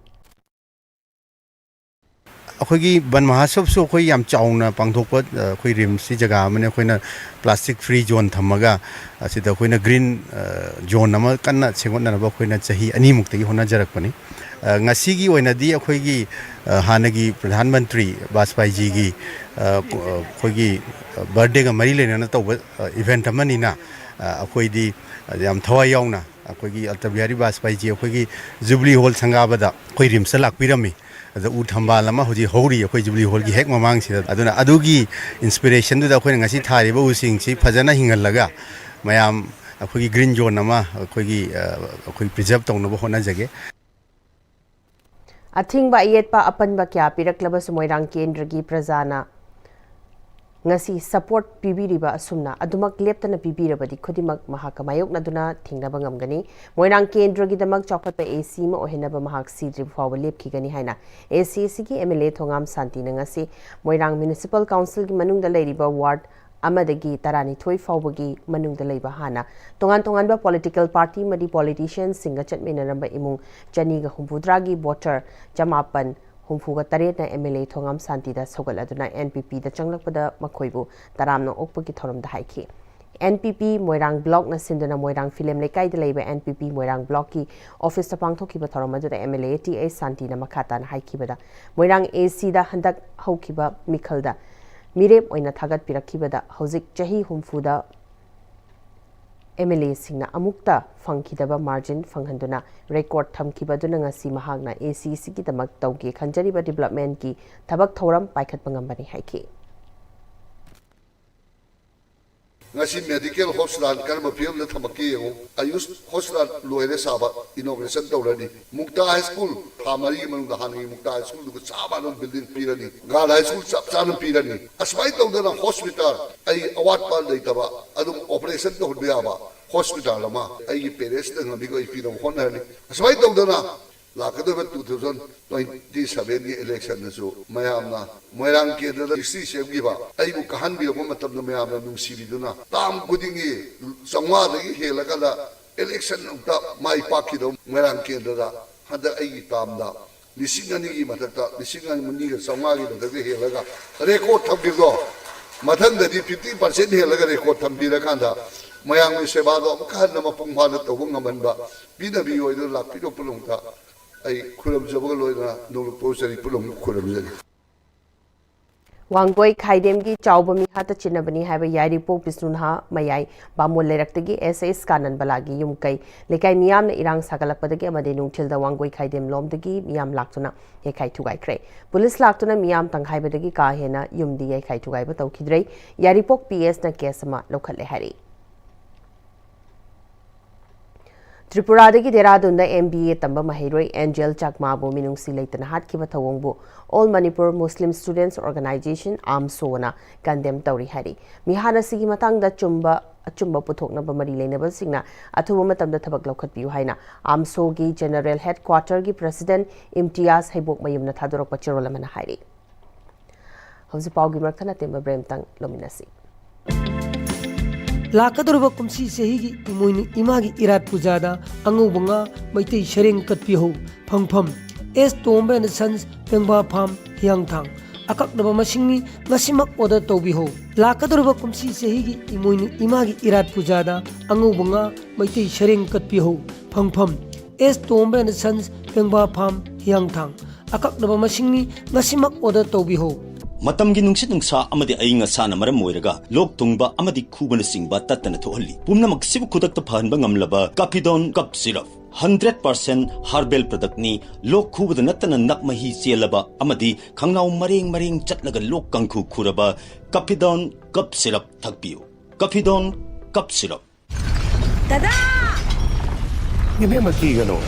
ꯑꯩꯈꯣꯏꯒꯤ ꯕꯟ ꯃꯍꯥꯁꯣꯕꯁꯨ ꯑꯩꯈꯣꯏ ꯌꯥꯝ ꯆꯥꯎꯅ ꯄꯥꯡꯊꯣꯛꯄ, ꯑ, ꯑꯩꯈꯣꯏ ꯔꯤꯝꯁꯁꯤ ꯖꯒꯥ ꯑꯃꯅꯤ꯫ ꯑꯩꯈꯣꯏꯅ plastic free zone ꯊꯝꯃꯒ ꯑꯁꯤꯗ ꯑꯩꯈꯣꯏꯅ green, ꯑ, zone ꯑꯃ ꯀꯟꯅ ꯁꯦꯝꯒꯠꯅꯅꯕ ꯑꯩꯈꯣꯏꯅ ꯆꯍꯤ ꯑꯅꯤꯃꯨꯛꯇꯒꯤ ꯍꯣꯠꯅꯖꯔꯛꯄꯅꯤ꯫ ꯑ, ꯉꯁꯤꯒꯤ ꯑꯣꯏꯅꯗꯤ ꯑꯩꯈꯣꯏꯒꯤ, ꯑ, ꯍꯥꯟꯅꯒꯤ ꯄ꯭ꯔꯙꯥꯟ ꯃꯟꯇ꯭ꯔꯤ ꯕꯥꯖꯄꯥꯏꯖꯤꯒꯤ, ꯑ, ꯀꯣ-, ꯑ, ꯑꯩꯈꯣꯏꯒꯤ, ꯑ, birthdayꯒ ꯃꯔꯤ ꯂꯩꯅꯅ ꯇꯧꯕ, ꯑ, event ꯑꯃꯅꯤꯅ, ꯑ, ꯑꯩꯈꯣꯏꯗꯤ ꯌꯥꯝ ꯊꯋꯥꯏ ꯌꯥꯎꯅ ꯑꯩꯈꯣꯏꯒꯤ ꯑꯇꯜ ꯕꯤꯍꯥꯔꯤ ꯕꯥꯖꯄꯥꯏꯖꯤ ꯑꯩꯈꯣꯏꯒꯤ Jubilee Hall ꯁꯪꯒꯥꯕꯗ ꯑꯩꯈꯣꯏ ꯔꯤꯝꯁꯇ ꯂꯥꯛꯄꯤꯔꯝꯃꯤ꯫ ꯑꯗ ꯎ ꯊꯝꯕꯥꯜ ꯑꯃ ꯍꯧꯖꯤꯛ ꯍꯧꯔꯤ ꯑꯩꯈꯣꯏ Jubilee Hallꯒꯤ ꯍꯦꯛ ꯃꯃꯥꯡꯁꯤꯗ꯫ ꯑꯗꯨꯅ ꯑꯗꯨꯒꯤ inspirationꯗꯨꯗ ꯑꯩꯈꯣꯏꯅ ꯉꯁꯤ ꯊꯥꯔꯤꯕ ꯎꯁꯤꯡꯁꯤ ꯐꯖꯅ ꯍꯤꯡꯍꯜꯂꯒ ꯃꯌꯥꯝ ꯑꯩꯈꯣꯏꯒꯤ green zone ꯑꯃ ꯑꯩꯈꯣꯏꯒꯤ, ꯑ, ꯑꯩꯈꯣꯏ preserve ꯇꯧꯅꯕ ꯍꯣꯠꯅꯖꯒꯦ꯫ ꯑꯊꯤꯡꯕ ꯑꯌꯦꯠꯄ ꯑꯄꯟꯕ ꯀꯌꯥ ꯄꯤꯔꯛꯂꯕꯁꯨ ꯃꯣꯏꯔꯥꯡ ꯀꯦꯟꯗ꯭ꯔꯒꯤ ꯄ꯭ꯔꯖꯥꯅ ꯉꯁꯤ support ꯄꯤꯕꯤꯔꯤꯕ ꯑꯁꯨꯝꯅ ꯑꯗꯨꯃꯛ ꯂꯦꯞꯇꯅ ꯄꯤꯕꯤꯔꯕꯗꯤ ꯈꯨꯗꯤꯡꯃꯛ ꯃꯍꯥꯛꯀ ꯃꯥꯌꯣꯛꯅꯗꯨꯅ ꯊꯦꯡꯅꯕ ꯉꯝꯒꯅꯤ꯫ ꯃꯣꯏꯔꯥꯡ ꯀꯦꯟꯗ꯭ꯔꯒꯤꯗꯃꯛ ꯆꯥꯎꯈꯠꯄ AC ꯑꯃ ꯑꯣꯏꯍꯟꯅꯕ ꯃꯍꯥꯛ ꯁꯤꯗ꯭ꯔꯤꯕ ꯐꯥꯎꯕ ꯂꯦꯞꯈꯤꯒꯅꯤ ꯍꯥꯏꯅ ACACꯒꯤ MLA ꯊꯣꯉꯥꯝ ꯁꯥꯟꯇꯤꯅ ꯉꯁꯤ ꯃꯣꯏꯔꯥꯡ Municipal Councilꯒꯤ ꯃꯅꯨꯡꯗ ꯂꯩꯔꯤꯕ ward ꯑꯃꯗꯒꯤ ꯇꯔꯥꯅꯤꯊꯣꯏ ꯐꯥꯎꯕꯒꯤ ꯃꯅꯨꯡꯗ ꯂꯩꯕ ꯍꯥꯟꯅ ꯇꯣꯉꯥꯟ ꯇꯣꯉꯥꯟꯕ political party ꯑꯃꯗꯤ politicianꯁꯤꯡꯒ ꯆꯠꯃꯤꯟꯅꯔꯝꯕ ꯏꯃꯨꯡ ꯆꯅꯤꯒ ꯍꯨꯝꯐꯨꯇꯔꯥꯒꯤ voter ꯆꯃꯥꯄꯟ ꯍꯨꯝꯐꯨꯒ ꯇꯔꯦꯠꯅ MLA ꯊꯣꯉꯥꯝ ꯁꯥꯟꯇꯤꯗ ꯁꯧꯒꯠꯂꯗꯨꯅ NPPꯗ ꯆꯪꯂꯛꯄꯗ ꯃꯈꯣꯏꯕꯨ ꯇꯔꯥꯝꯅ ꯑꯣꯛꯄꯒꯤ ꯊꯧꯔꯝꯗ ꯍꯥꯏꯈꯤ꯫ NPP ꯃꯣꯏꯔꯥꯡ blockꯅ ꯁꯤꯟꯗꯨꯅ ꯃꯣꯏꯔꯥꯡ ꯐꯤꯂꯦꯝ ꯂꯩꯀꯥꯏꯗ ꯂꯩꯕ NPP ꯃꯣꯏꯔꯥꯡ blockꯀꯤ officeꯇ ꯄꯥꯡꯊꯣꯛꯈꯤꯕ ꯊꯧꯔꯝ ꯑꯗꯨꯗ MLA TA ꯁꯥꯟꯇꯤꯅ ꯃꯈꯥ ꯇꯥꯅ ꯍꯥꯏꯈꯤꯕꯗ, ꯃꯣꯏꯔꯥꯡ ACꯗ ꯍꯟꯗꯛ ꯍꯧꯈꯤꯕ ꯃꯤꯈꯜꯗ ꯃꯤꯔꯦꯞ ꯑꯣꯏꯅ ꯊꯥꯒꯠꯄꯤꯔꯛꯈꯤꯕꯗ ꯍꯧꯖꯤꯛ ꯆꯍꯤ ꯍꯨꯝꯐꯨꯗ MLAꯁꯤꯡꯅ ꯑꯃꯨꯛꯇ ꯐꯪꯈꯤꯗꯕ margin ꯐꯪꯍꯟꯗꯨꯅ record ꯊꯝꯈꯤꯕ ꯑꯗꯨꯅ ꯉꯁꯤ ꯃꯍꯥꯛꯅ ACACꯒꯤꯗꯃꯛ ꯇꯧꯒꯦ ꯈꯟꯖꯔꯤꯕ developmentꯀꯤ ꯊꯕꯛ ꯊꯧꯔꯝ ꯄꯥꯏꯈꯠꯄ ꯉꯝꯕꯅꯤ ꯍꯥꯏꯈꯤ꯫ ꯉꯁꯤ medical hospital ꯀꯔꯝꯕ ꯐꯤꯕꯝꯗ ꯊꯝꯃꯛꯀꯦ ꯌꯦꯡꯉꯨ꯫ ꯑꯌꯨꯁ hospital ꯂꯣꯏꯔꯦ ꯁꯥꯕ, inauguration ꯇꯧꯔꯅꯤ꯫ ꯃꯨꯛꯇꯥ High School ꯊꯥ ꯃꯔꯤꯒꯤ ꯃꯅꯨꯡꯗ ꯍꯥꯟꯅꯒꯤ ꯃꯨꯛꯇꯥ High Schoolꯗꯨꯒ ꯆꯞ ꯃꯥꯟꯅꯕ building ꯄꯤꯔꯅꯤ꯫ Girl High School ꯆꯞ ꯆꯥꯅ ꯄꯤꯔꯅꯤ꯫ ꯑꯁꯨꯃꯥꯏꯅ ꯇꯧꯗꯅ hospital ꯑꯩ ꯑꯋꯥꯠꯄ ꯂꯩꯇꯕ, ꯑꯗꯨꯝ operation ꯇꯧꯍꯟꯕ ꯌꯥꯕ hospital ꯑꯃ ꯑꯩꯒꯤ parents ꯅ ꯉꯝꯃꯤꯈꯩ ꯑꯩ ꯄꯤꯅꯕ ꯍꯣꯠꯅꯔꯅꯤ꯫ ꯑꯁꯨꯃꯥꯏꯅ ꯇꯧꯗꯅ ꯂꯥꯛꯀꯗꯧꯔꯤꯕ two thousand twenty sevenꯒꯤ electionꯗꯁꯨ ꯃꯌꯥꯝꯅ ꯃꯣꯏꯔꯥꯡ ꯀꯦꯟꯗ꯭ꯔꯗ history ꯁꯦꯝꯈꯤꯕ ꯑꯩꯕꯨ ꯀꯥꯍꯟꯕꯤꯔꯛꯄ ꯃꯇꯝꯗ ꯃꯌꯥꯝꯅ ꯅꯨꯡꯁꯤꯕꯤꯗꯨꯅ term ꯈꯨꯗꯤꯡꯒꯤ ꯆꯥꯝꯃꯉꯥꯗꯒꯤ ꯍꯦꯜꯂꯀꯥꯟꯗ election ꯑꯃꯨꯛꯇ ꯃꯥꯏ ꯄꯥꯛꯈꯤꯗꯧ ꯃꯣꯏꯔꯥꯡ ꯀꯦꯟꯗ꯭ꯔꯗ ꯍꯟꯗꯛ ꯑꯩꯒꯤ termꯗ ꯂꯤꯁꯤꯡ ꯑꯅꯤꯒꯤ ꯃꯊꯛꯇ, ꯂꯤꯁꯤꯡ ꯑꯅꯤꯒ ꯆꯥꯝꯃꯉꯥꯒꯤ ꯃꯊꯛꯇ ꯍꯦꯜꯂꯒ ꯔꯦꯀꯣꯔꯠ ꯊꯝꯈꯤꯕꯗꯣ, ꯃꯊꯪꯗꯗꯤ ꯐꯤꯐꯇꯤ ꯄꯥꯔꯁꯦꯟ ꯍꯦꯜꯂꯒ ꯔꯦꯀꯣꯔꯠ ꯊꯝꯕꯤꯔꯀꯥꯟꯗ ꯃꯌꯥꯝꯒꯤ ꯁꯦꯕꯥꯗꯣ ꯑꯃꯨꯛꯀ ꯍꯟꯅ ꯃꯄꯨꯡ ꯐꯥꯅ ꯇꯧꯕ ꯉꯝꯍꯟꯕ ꯄꯤꯅꯕꯤꯌꯨ ꯍꯥꯏꯗꯨꯅ ꯂꯥꯛꯄꯤꯔꯤꯕ ꯄꯨꯝꯅꯃꯛꯇ ꯑꯩ ꯈꯨꯔꯨꯝꯖꯕꯒ ꯂꯣꯏꯅꯅ ꯅꯣꯡꯂꯨꯛꯄ ꯆꯔꯤ ꯄꯨꯝꯅꯃꯛ ꯈꯨꯔꯨꯝꯖꯔꯤ꯫ ꯋꯥꯡꯒꯣꯏ ꯈꯥꯏꯗꯦꯝꯒꯤ ꯆꯥꯎꯕ ꯃꯤꯍꯥꯠꯇ ꯆꯤꯟꯅꯕꯅꯤ ꯍꯥꯏꯕ ꯌꯥꯏꯔꯤꯄꯣꯛ ꯕꯤꯁꯅꯨꯅꯍꯥ ꯃꯌꯥꯏ ꯕꯥꯃꯣꯟ ꯂꯩꯔꯛꯇꯒꯤ ꯑꯦꯁ ꯑꯦꯁ ꯀꯥꯅꯟꯕꯂꯥꯒꯤ ꯌꯨꯝ ꯀꯩ ꯂꯩꯀꯥꯏ ꯃꯤꯌꯥꯝꯅ ꯏꯔꯥꯡ ꯁꯥꯒꯠꯂꯛꯄꯗꯒꯤ ꯑꯃꯗꯤ ꯅꯨꯡꯊꯤꯜꯗ ꯋꯥꯡꯒꯣꯏ ꯈꯥꯏꯗꯦꯝ ꯂꯣꯝꯗꯒꯤ ꯃꯤꯌꯥꯝ ꯂꯥꯛꯇꯨꯅ ꯌꯩꯈꯥꯏ ꯊꯨꯒꯥꯏꯈ꯭ꯔꯦ꯫ ꯄꯨꯂꯤꯁ ꯂꯥꯛꯇꯨꯅ ꯃꯤꯌꯥꯝ ꯇꯪꯈꯥꯏꯕꯗꯒꯤ ꯀꯥ ꯍꯦꯟꯅ ꯌꯨꯝꯗꯤ ꯌꯩꯈꯥꯏ ꯊꯨꯒꯥꯏꯕ ꯇꯧꯈꯤꯗ꯭ꯔꯦ꯫ ꯌꯥꯏꯔꯤꯄꯣꯛ ꯄꯤ ꯑꯦꯁꯅ ꯀꯦꯁ ꯑꯃ ꯂꯧꯈꯠꯂꯦ ꯍꯥꯏꯔꯤ꯫ ꯇ꯭ꯔꯤꯄꯨꯔꯥꯗꯒꯤ ꯗꯦꯔꯥꯗꯨꯟꯗ ꯑꯦꯝ ꯕꯤ ꯑꯦ ꯇꯝꯕ ꯃꯍꯩꯔꯣꯏ ꯑꯦꯟꯖꯦꯜ ꯆꯥꯛꯃꯥꯕꯨ ꯃꯤꯅꯨꯡꯁꯤ ꯂꯩꯇꯅ ꯍꯥꯠꯈꯤꯕ ꯊꯧꯑꯣꯡꯕꯨ All Manipur Muslim Students Organisation, AMSOꯅ condemn ꯇꯧꯔꯤ ꯍꯥꯏꯔꯤ꯫ ꯃꯤꯍꯥꯠ ꯑꯁꯤꯒꯤ ꯃꯇꯥꯡꯗ ꯆꯨꯝꯕ ꯑꯆꯨꯝꯕ ꯄꯨꯊꯣꯛꯅꯕ ꯃꯔꯤ ꯂꯩꯅꯕꯁꯤꯡꯅ ꯑꯊꯨꯕ ꯃꯇꯝꯗ ꯊꯕꯛ ꯂꯧꯈꯠꯄꯤꯌꯨ ꯍꯥꯏꯅ AMSOꯒꯤ ꯖꯦꯅꯔꯦꯜ ꯍꯦꯗꯀ꯭ꯋꯥꯇꯔꯒꯤ ꯄ꯭ꯔꯁꯤꯗꯦꯟꯠ ꯏꯝꯇꯤꯌꯥꯖ ꯍꯩꯕꯣꯛꯃꯌꯨꯝꯅ ꯊꯥꯗꯣꯔꯛꯄ ꯆꯦꯔꯣꯜ ꯑꯃꯅ ꯍꯥꯏꯔꯤ꯫ ꯍꯧꯖꯤꯛ ꯄꯥꯎꯒꯤ ꯃꯔꯛꯇ ꯅꯇꯦꯝꯕ ꯕ꯭ꯔꯦꯝꯇꯪ ꯂꯧꯃꯤꯟꯅꯁꯤ꯫ ꯂꯥꯛꯀꯗꯧꯔꯤꯕ ꯀꯨꯝꯁꯤ ꯆꯍꯤꯒꯤ ꯏꯃꯣꯏꯅꯨ ꯏꯃꯥꯒꯤ ꯏꯔꯥꯠ ꯄꯨꯖꯥꯗ ꯑꯉꯧꯕ ꯉꯥ, ꯃꯩꯇꯩ ꯁꯔꯦꯡ ꯀꯠꯄꯤꯍꯧ꯫ ꯐꯪꯐꯝ, ꯑꯦꯁ ꯇꯣꯝꯕ ꯑꯦꯟ ꯁꯟꯁ, ꯄꯦꯡꯕꯥ ꯐꯥꯝ, ꯍꯤꯌꯥꯡꯊꯥꯡ꯫ ꯑꯀꯛꯅꯕ ꯃꯁꯤꯡꯅꯤ, ꯉꯁꯤꯃꯛ ꯑꯣꯔꯗꯔ ꯇꯧꯕꯤꯍꯧ꯫ ꯂꯥꯛꯀꯗꯧꯔꯤꯕ ꯀꯨꯝꯁꯤ ꯆꯍꯤꯒꯤ ꯏꯃꯣꯏꯅꯨ ꯏꯃꯥꯒꯤ ꯏꯔꯥꯠ ꯄꯨꯖꯥꯗ ꯑꯉꯧꯕ ꯉꯥ, ꯃꯩꯇꯩ ꯁꯔꯦꯡ ꯀꯠꯄꯤꯍꯧ꯫ ꯐꯪꯐꯝ, ꯑꯦꯁ ꯇꯣꯝꯕ ꯑꯦꯟ ꯁꯟꯁ, ꯄꯦꯡꯕꯥ ꯐꯥꯝ, ꯍꯤꯌꯥꯡꯊꯥꯡ꯫ ꯑꯀꯛꯅꯕ ꯃꯁꯤꯡꯅꯤ, ꯉꯁꯤꯃꯛ ꯑꯣꯔꯗꯔ ꯇꯧꯕꯤꯍꯧ꯫ ꯃꯇꯝꯒꯤ ꯅꯨꯡꯁꯤꯠ ꯅꯨꯡꯁꯥ ꯑꯃꯗꯤ ꯑꯏꯪ ꯑꯁꯥꯅ ꯃꯔꯝ ꯑꯣꯏꯔꯒ ꯂꯣꯛ ꯊꯨꯡꯕ ꯑꯃꯗꯤ ꯈꯨꯕꯅꯆꯤꯡꯕ ꯇꯠꯇꯅ ꯊꯣꯛꯍꯜꯂꯤ꯫ ꯄꯨꯝꯅꯃꯛꯁꯤꯕꯨ ꯈꯨꯗꯛꯇ ꯐꯍꯟꯕ ꯉꯝꯂꯕ ꯀꯥꯐꯤꯗꯣꯟ cough syrup. Hundred percent herbal ꯄ꯭ꯔꯗꯛꯅꯤ꯫ ꯂꯣꯛ ꯈꯨꯕꯗ ꯅꯠꯇꯅ ꯅꯞ ꯃꯍꯤ ꯆꯦꯜꯂꯕ ꯑꯃꯗꯤ ꯈꯪꯅꯥꯎ ꯃꯔꯦꯡ ꯃꯔꯦꯡ ꯆꯠꯂꯒ ꯂꯣꯛ ꯀꯥꯡꯈꯨ ꯈꯨꯔꯕ ꯀꯥꯐꯤꯗꯣꯟ ꯀꯞ ꯁꯤꯔꯞ ꯊꯛꯄꯤꯌꯨ꯫ ꯀꯥꯐꯤꯗꯣꯟ cough syrup. ꯗꯗꯥ! ꯏꯕꯦꯝꯃ, ꯀꯤꯒꯅꯨ,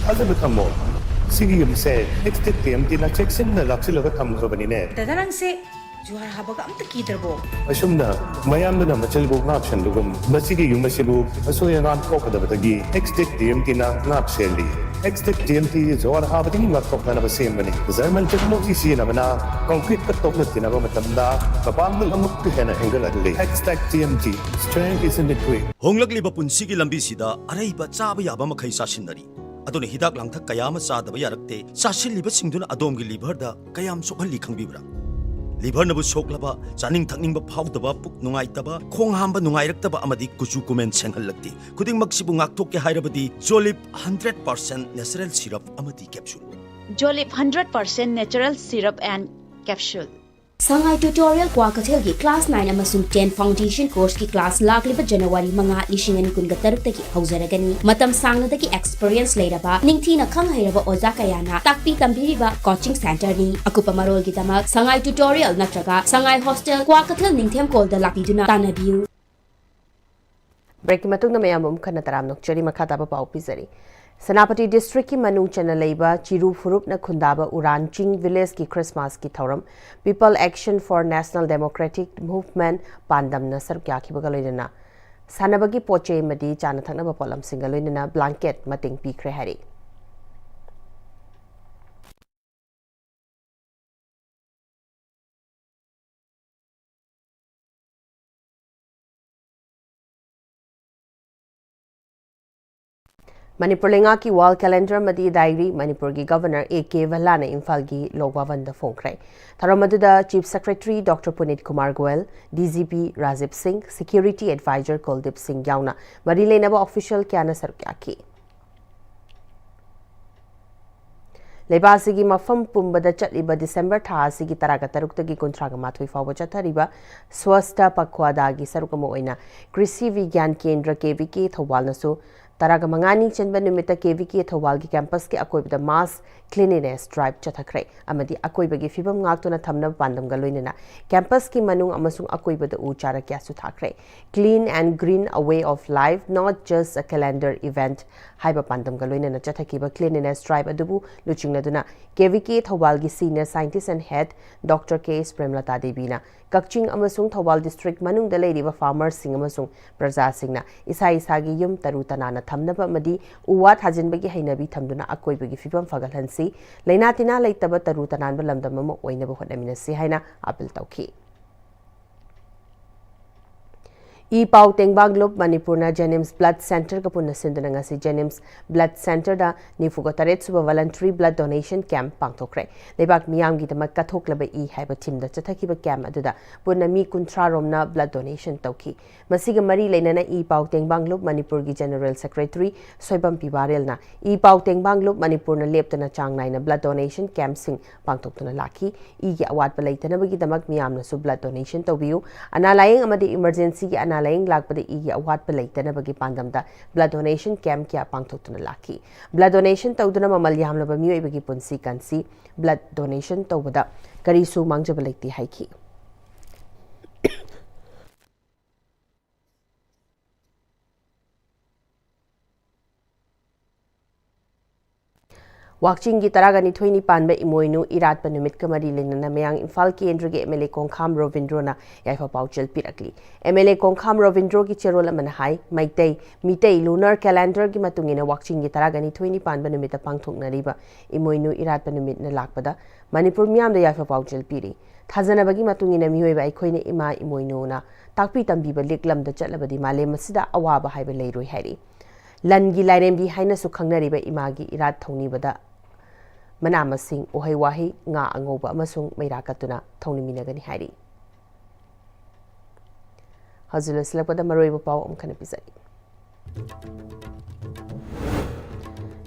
ꯊꯥꯖꯕ ꯊꯝꯃꯣ꯫ ꯁꯤꯒꯤ ꯌꯨꯝꯁꯦ ꯑꯦꯛꯁꯇꯦꯛ ꯇꯤ ꯑꯦꯝ ꯇꯤꯅ ꯆꯦꯛꯁꯤꯟꯅ ꯂꯥꯛꯁꯤꯜꯂꯒ ꯊꯝꯈ꯭ꯔꯕꯅꯤꯅꯦ꯫ ꯗꯗꯥ, ꯅꯪꯁꯦ ꯖꯨꯍꯥꯔ ꯍꯥꯕꯒ ꯑꯝꯇ ꯀꯤꯗ꯭ꯔꯕꯣ? ꯑꯁꯨꯝꯅ ꯃꯌꯥꯝꯗꯨꯅ ꯃꯆꯜꯕꯨ ꯉꯥꯛ ꯁꯦꯟꯕꯒꯨꯝ, ꯃꯁꯤꯒꯤ ꯌꯨꯝ ꯑꯁꯤꯕꯨ ꯑꯁꯣꯏ ꯑꯉꯥꯝ ꯊꯣꯛꯀꯗꯕꯗꯒꯤ ꯑꯦꯛꯁꯇꯦꯛ ꯇꯤ ꯑꯦꯝ ꯇꯤꯅ ꯉꯥꯛ ꯁꯦꯜꯂꯤ꯫ ꯑꯦꯛꯁꯇꯦꯛ ꯇꯤ ꯑꯦꯝ ꯇꯤ ꯖꯨꯍꯥꯔ ꯍꯥꯕꯗꯒꯤ ꯉꯥꯛꯊꯣꯛꯅꯅꯕ ꯁꯦꯝꯕꯅꯤ꯫ ꯖꯔꯃꯟ ꯇꯦꯛꯅꯣꯂꯣꯖꯤ ꯁꯤꯖꯤꯟꯅꯕꯅ ꯀꯪꯀ꯭ꯔꯤꯠꯀ ꯇꯣꯛꯅ ꯇꯤꯟꯅꯕ ꯃꯇꯝꯗ ꯃꯄꯥꯡꯒꯜ ꯑꯃꯨꯛꯀ ꯍꯦꯟꯅ ꯍꯦꯟꯒꯠꯍꯜꯂꯤ꯫ Xtek T M T, strength is in the grit. ꯍꯣꯡꯂꯛꯂꯤꯕ ꯄꯨꯟꯁꯤꯒꯤ ꯂꯝꯕꯤꯁꯤꯗ ꯑꯔꯩꯕ ꯆꯥꯕ ꯌꯥꯕ ꯃꯈꯩ ꯆꯥꯁꯤꯟꯅꯔꯤ꯫ ꯑꯗꯨꯅ ꯍꯤꯗꯥꯛ ꯂꯥꯡꯊꯛ ꯀꯌꯥ ꯑꯃ ꯆꯥꯗꯕ ꯌꯥꯔꯛꯇꯦ꯫ ꯆꯥꯁꯤꯜꯂꯤꯕꯁꯤꯡꯗꯨꯅ ꯑꯗꯣꯝꯒꯤ ꯂꯤꯚꯔꯗ ꯀꯌꯥꯝ ꯁꯣꯛꯍꯜꯂꯤ ꯈꯪꯕꯤꯕ꯭ꯔꯥ? ꯂꯤꯚꯔꯅꯕꯨ ꯁꯣꯛꯂꯕ, ꯆꯥꯅꯤꯡ ꯊꯛꯅꯤꯡꯕ ꯐꯥꯎꯗꯕ, ꯄꯨꯛ ꯅꯨꯡꯉꯥꯏꯇꯕ, ꯈꯣꯡ ꯍꯥꯝꯕ ꯅꯨꯡꯉꯥꯏꯔꯛꯇꯕ ꯑꯃꯗꯤ ꯀꯨꯆꯨ ꯀꯨꯃꯦꯟ ꯁꯦꯡꯍꯜꯂꯛꯇꯦ꯫ ꯈꯨꯗꯤꯡꯃꯛꯁꯤꯕꯨ ꯉꯥꯛꯊꯣꯛꯀꯦ ꯍꯥꯏꯔꯕꯗꯤ Jolib hundred percent natural syrup ꯑꯃꯗꯤ capsule꯫ Jolib hundred percent natural syrup and capsule꯫ Sangai Tutorial ꯀ꯭ꯋꯥꯀꯩꯊꯦꯜꯒꯤ class nine ꯑꯃꯁꯨꯡ ten foundation courseꯀꯤ class ꯂꯥꯛꯂꯤꯕ January ꯃꯉꯥ, ꯂꯤꯁꯤꯡ ꯑꯅꯤ ꯀꯨꯟꯒ ꯇꯔꯨꯛꯇꯒꯤ ꯍꯧꯖꯔꯒꯅꯤ꯫ ꯃꯇꯝ ꯁꯥꯡꯅꯗꯒꯤ experience ꯂꯩꯔꯕ, ꯅꯤꯡꯊꯤꯅ ꯈꯪ ꯍꯩꯔꯕ ꯑꯣꯖꯥ ꯀꯌꯥꯅ ꯇꯥꯛꯄꯤ ꯇꯝꯕꯤꯔꯤꯕ coaching centreꯅꯤ꯫ ꯑꯀꯨꯞꯄ ꯃꯔꯣꯜꯒꯤꯗꯃꯛ ꯁꯉꯥꯏ Tutorial ꯅꯠꯇ꯭ꯔꯒ ꯁꯉꯥꯏ Hostel ꯀ꯭ꯋꯥꯀꯩꯊꯦꯜ ꯅꯤꯡꯊꯦꯝꯀꯣꯜꯗ ꯂꯥꯛꯄꯤꯗꯨꯅ ꯇꯥꯟꯅꯕꯤꯌꯨ꯫ Breakꯀꯤ ꯃꯇꯨꯡꯗ ꯃꯌꯥꯝꯕꯨ ꯑꯃꯨꯛ ꯍꯟꯅ ꯇꯔꯥꯝꯅ ꯑꯣꯛꯆꯔꯤ꯫ ꯃꯈꯥ ꯇꯥꯕ ꯄꯥꯎ ꯄꯤꯖꯔꯤ꯫ ꯁꯦꯅꯥꯄꯇꯤ districtꯀꯤ ꯃꯅꯨꯡ ꯆꯟꯅ ꯂꯩꯕ ꯆꯤꯔꯨ ꯐꯨꯔꯨꯞꯅ ꯈꯨꯟꯗꯥꯕ ꯎꯔꯥꯟ ꯆꯤꯡ villageꯀꯤ Christmasꯀꯤ ꯊꯧꯔꯝ People Action for National Democratic Movement ꯄꯥꯟꯗꯝꯅ ꯁꯔꯨꯛ ꯌꯥꯈꯤꯕꯒ ꯂꯣꯏꯅꯅ ꯁꯥꯟꯅꯕꯒꯤ ꯄꯣꯠ ꯆꯩ ꯑꯃꯗꯤ ꯆꯥꯅ ꯊꯛꯅꯕ ꯄꯣꯠꯂꯝꯁꯤꯡꯒ ꯂꯣꯏꯅꯅ blanket ꯃꯇꯦꯡ ꯄꯤꯈ꯭ꯔꯦ ꯍꯥꯏꯔꯤ꯫ ꯃꯅꯤꯄꯨꯔ ꯂꯩꯉꯥꯛꯀꯤ wall calendar ꯑꯃꯗꯤ diary ꯃꯅꯤꯄꯨꯔꯒꯤ Governor A K ꯚꯜꯂꯥꯅ ꯏꯝꯐꯥꯜꯒꯤ ꯂꯣꯛ ꯚꯕꯟꯗ ꯐꯣꯡꯈ꯭ꯔꯦ꯫ ꯊꯧꯔꯝ ꯑꯗꯨꯗ Chief Secretary Doctor ꯄꯨꯅꯤꯠ Kumar Goyal, D G P Rajiv ꯁꯤꯡ, Security Advisor ꯀꯨꯜꯗꯤꯞ ꯁꯤꯡ ꯌꯥꯎꯅ ꯃꯔꯤ ꯂꯩꯅꯕ official ꯀꯌꯥꯅ ꯁꯔꯨꯛ ꯌꯥꯈꯤ꯫ ꯂꯩꯕꯥꯛ ꯑꯁꯤꯒꯤ ꯃꯐꯝ ꯄꯨꯝꯕꯗ ꯆꯠꯂꯤꯕ December ꯊꯥ ꯑꯁꯤꯒꯤ ꯇꯔꯥꯒ ꯇꯔꯨꯛꯇꯒꯤ ꯀꯨꯟꯊ꯭ꯔꯥꯒ ꯃꯥꯊꯣꯏ ꯐꯥꯎꯕ ꯆꯠꯊꯔꯤꯕ Swasthya Pakhwadaꯒꯤ ꯁꯔꯨꯛ ꯑꯃ ꯑꯣꯏꯅ ꯀ꯭ꯔꯤꯁꯤ ꯕꯤꯒ꯭ꯌꯥꯟ ꯀꯦꯟꯗ꯭ꯔ, K V K, ꯊꯧꯕꯥꯜꯅꯁꯨ ꯇꯔꯥꯒ ꯃꯉꯥꯅꯤ ꯆꯟꯕ ꯅꯨꯃꯤꯠꯇ K V K ꯊꯧꯕꯥꯜꯒꯤ campusꯀꯤ ꯑꯀꯣꯏꯕꯗ mass cleanliness drive ꯆꯠꯊꯈ꯭ꯔꯦ ꯑꯃꯗꯤ ꯑꯀꯣꯏꯕꯒꯤ ꯐꯤꯕꯝ ꯉꯥꯛꯇꯨꯅ ꯊꯝꯅꯕ ꯄꯥꯟꯗꯝꯒ ꯂꯣꯏꯅꯅ campusꯀꯤ ꯃꯅꯨꯡ ꯑꯃꯁꯨꯡ ꯑꯀꯣꯏꯕꯗ ꯎ ꯆꯥꯔꯥ ꯀꯌꯥꯁꯨ ꯊꯥꯈ꯭ꯔꯦ꯫ Clean and Green, a way of life, not just a calendar event ꯍꯥꯏꯕ ꯄꯥꯟꯗꯝꯒ ꯂꯣꯏꯅꯅ ꯆꯠꯊꯈꯤꯕ cleanliness drive ꯑꯗꯨꯕꯨ ꯂꯨꯆꯤꯡꯅꯗꯨꯅ K V K ꯊꯧꯕꯥꯜꯒꯤ Senior Scientist and Head Doctor K S ꯄ꯭ꯔꯦꯝꯂꯇꯥ ꯗꯦꯕꯤꯅ ꯀꯛꯆꯤꯡ ꯑꯃꯁꯨꯡ ꯊꯧꯕꯥꯜ district ꯃꯅꯨꯡꯗ ꯂꯩꯔꯤꯕ farmerꯁꯤꯡ ꯑꯃꯁꯨꯡ ꯄ꯭ꯔꯖꯥꯁꯤꯡꯅ ꯏꯁꯥ ꯏꯁꯥꯒꯤ ꯌꯨꯝ ꯇꯔꯨ ꯇꯅꯥꯟꯅ ꯊꯝꯅꯕ ꯑꯃꯗꯤ ꯎ ꯋꯥ ꯊꯥꯖꯤꯟꯕꯒꯤ ꯍꯩꯅꯕꯤ ꯊꯝꯗꯨꯅ ꯑꯀꯣꯏꯕꯒꯤ ꯐꯤꯕꯝ ꯐꯒꯠꯍꯟꯁꯤ, ꯂꯩꯅꯥ ꯇꯤꯟꯅꯥ ꯂꯩꯇꯕ ꯇꯔꯨ ꯇꯅꯥꯟꯕ ꯂꯝꯗꯝ ꯑꯃ ꯑꯣꯏꯅꯕ ꯍꯣꯠꯅꯃꯤꯟꯅꯁꯤ ꯍꯥꯏꯅ appeal ꯇꯧꯈꯤ꯫ ꯏ ꯄꯥꯎ ꯇꯦꯡꯕꯥꯡ ꯂꯨꯞ ꯃꯅꯤꯄꯨꯔꯅ JNIMS Blood Centreꯒ ꯄꯨꯟꯅ ꯁꯤꯟꯗꯨꯅ ꯉꯁꯤ JNIMS Blood Centreꯗ ꯅꯤꯐꯨꯒ ꯇꯔꯦꯠ ꯁꯨꯕ Voluntary Blood Donation Camp ꯄꯥꯡꯊꯣꯛꯈ꯭ꯔꯦ꯫ ꯂꯩꯕꯥꯛ ꯃꯤꯌꯥꯝꯒꯤꯗꯃꯛ ꯀꯠꯊꯣꯛꯂꯕ ꯏ ꯍꯥꯏꯕ themeꯗ ꯆꯠꯊꯈꯤꯕ camp ꯑꯗꯨꯗ ꯄꯨꯟꯅ ꯃꯤ ꯀꯨꯟꯊ꯭ꯔꯥ ꯔꯣꯝꯅ blood donation ꯇꯧꯈꯤ꯫ ꯃꯁꯤꯒ ꯃꯔꯤ ꯂꯩꯅꯅ ꯏ ꯄꯥꯎ ꯇꯦꯡꯕꯥꯡ ꯂꯨꯞ ꯃꯅꯤꯄꯨꯔꯒꯤ General Secretary ꯁꯣꯏꯕꯝ ꯄꯤ ꯕꯥꯔꯦꯜꯅ ꯏ ꯄꯥꯎ ꯇꯦꯡꯕꯥꯡ ꯂꯨꯞ ꯃꯅꯤꯄꯨꯔꯅ ꯂꯦꯞꯇꯅ ꯆꯥꯡ ꯅꯥꯏꯅ blood donationꯀꯦꯝꯞꯁꯤꯡ ꯄꯥꯡꯊꯣꯛꯇꯨꯅ ꯂꯥꯛꯈꯤ꯫ ꯏꯒꯤ ꯑꯋꯥꯠꯄ ꯂꯩꯇꯅꯕꯒꯤꯗꯃꯛ ꯃꯤꯌꯥꯝꯅꯁꯨ blood donation ꯇꯧꯕꯤꯌꯨ꯫ ꯑꯅꯥ ꯂꯥꯌꯦꯡ ꯑꯃꯗꯤ emergencyꯒꯤ ꯑꯅꯥ ꯂꯥꯌꯦꯡ ꯂꯥꯛꯄꯗ ꯏꯒꯤ ꯑꯋꯥꯠꯄ ꯂꯩꯇꯅꯕꯒꯤ ꯄꯥꯟꯗꯝꯗ blood donation camp ꯀꯌꯥ ꯄꯥꯡꯊꯣꯛꯇꯨꯅ ꯂꯥꯛꯈꯤ꯫ Blood donation ꯇꯧꯗꯨꯅ ꯃꯃꯜ ꯌꯥꯝꯂꯕ ꯃꯤꯑꯣꯏꯕꯒꯤ ꯄꯨꯟꯁꯤ ꯀꯟꯁꯤ꯫ Blood donation ꯇꯧꯕꯗ ꯀꯔꯤꯁꯨ ꯃꯥꯡꯖꯕ ꯂꯩꯇꯦ ꯍꯥꯏꯈꯤ꯫ ꯋꯥꯛꯆꯤꯡꯒꯤ ꯇꯔꯥꯒ ꯅꯤꯊꯣꯏꯅꯤ ꯄꯥꯟꯕ ꯏꯃꯣꯏꯅꯨ ꯏꯔꯥꯠꯄ ꯅꯨꯃꯤꯠꯀ ꯃꯔꯤ ꯂꯩꯅꯅ ꯃꯌꯥꯡ ꯏꯝꯐꯥꯜ ꯀꯦꯟꯗ꯭ꯔꯒꯤ MLA ꯀꯣꯡꯈꯥꯝ ꯔꯣꯕꯤꯟꯗ꯭ꯔꯣꯅ ꯌꯥꯏꯐ ꯄꯥꯎꯖꯦꯜ ꯄꯤꯔꯛꯂꯤ꯫ MLA ꯀꯣꯡꯈꯥꯝ ꯔꯣꯕꯤꯟꯗ꯭ꯔꯣꯒꯤ ꯆꯦꯔꯣꯜ ꯑꯃꯅ ꯍꯥꯏ, ꯃꯩꯇꯩ ꯃꯤꯇꯩ lunar calendarꯒꯤ ꯃꯇꯨꯡ ꯏꯟꯅ ꯋꯥꯛꯆꯤꯡꯒꯤ ꯇꯔꯥꯒ ꯅꯤꯊꯣꯏꯅꯤ ꯄꯥꯟꯕ ꯅꯨꯃꯤꯠꯇ ꯄꯥꯡꯊꯣꯛꯅꯔꯤꯕ ꯏꯃꯣꯏꯅꯨ ꯏꯔꯥꯠꯄ ꯅꯨꯃꯤꯠꯅ ꯂꯥꯛꯄꯗ ꯃꯅꯤꯄꯨꯔ ꯃꯤꯌꯥꯝꯗ ꯌꯥꯏꯐ ꯄꯥꯎꯖꯦꯜ ꯄꯤꯔꯤ꯫ ꯊꯥꯖꯅꯕꯒꯤ ꯃꯇꯨꯡ ꯏꯟꯅ ꯃꯤꯑꯣꯏꯕ ꯑꯩꯈꯣꯏꯅ ꯏꯃꯥ ꯏꯃꯣꯏꯅꯨꯅ ꯇꯥꯛꯄꯤ ꯇꯝꯕꯤꯕ ꯂꯤꯛꯂꯝꯗ ꯆꯠꯂꯕꯗꯤ ꯃꯥꯂꯦꯝ ꯑꯁꯤꯗ ꯑꯋꯥꯕ ꯍꯥꯏꯕ ꯂꯩꯔꯣꯏ ꯍꯥꯏꯔꯤ꯫ ꯂꯟꯒꯤ ꯂꯥꯏꯔꯦꯝꯕꯤ ꯍꯥꯏꯅꯁꯨ ꯈꯪꯅꯔꯤꯕ ꯏꯃꯥꯒꯤ ꯏꯔꯥꯠ ꯊꯧꯅꯤꯕꯗ ꯃꯅꯥ ꯃꯁꯤꯡ, ꯎꯍꯩ ꯋꯥꯍꯩ, ꯉꯥ ꯑꯉꯧꯕ ꯑꯃꯁꯨꯡ ꯃꯩꯔꯥ ꯀꯠꯇꯨꯅ ꯊꯧꯅꯤꯃꯤꯟꯅꯒꯅꯤ ꯍꯥꯏꯔꯤ꯫ ꯍꯧꯖꯤꯛ ꯂꯣꯏꯁꯤꯜꯂꯛꯄꯗ ꯃꯔꯨꯑꯣꯏꯕ ꯄꯥꯎ ꯑꯃꯨꯛ ꯍꯟꯅ ꯄꯤꯖꯔꯤ꯫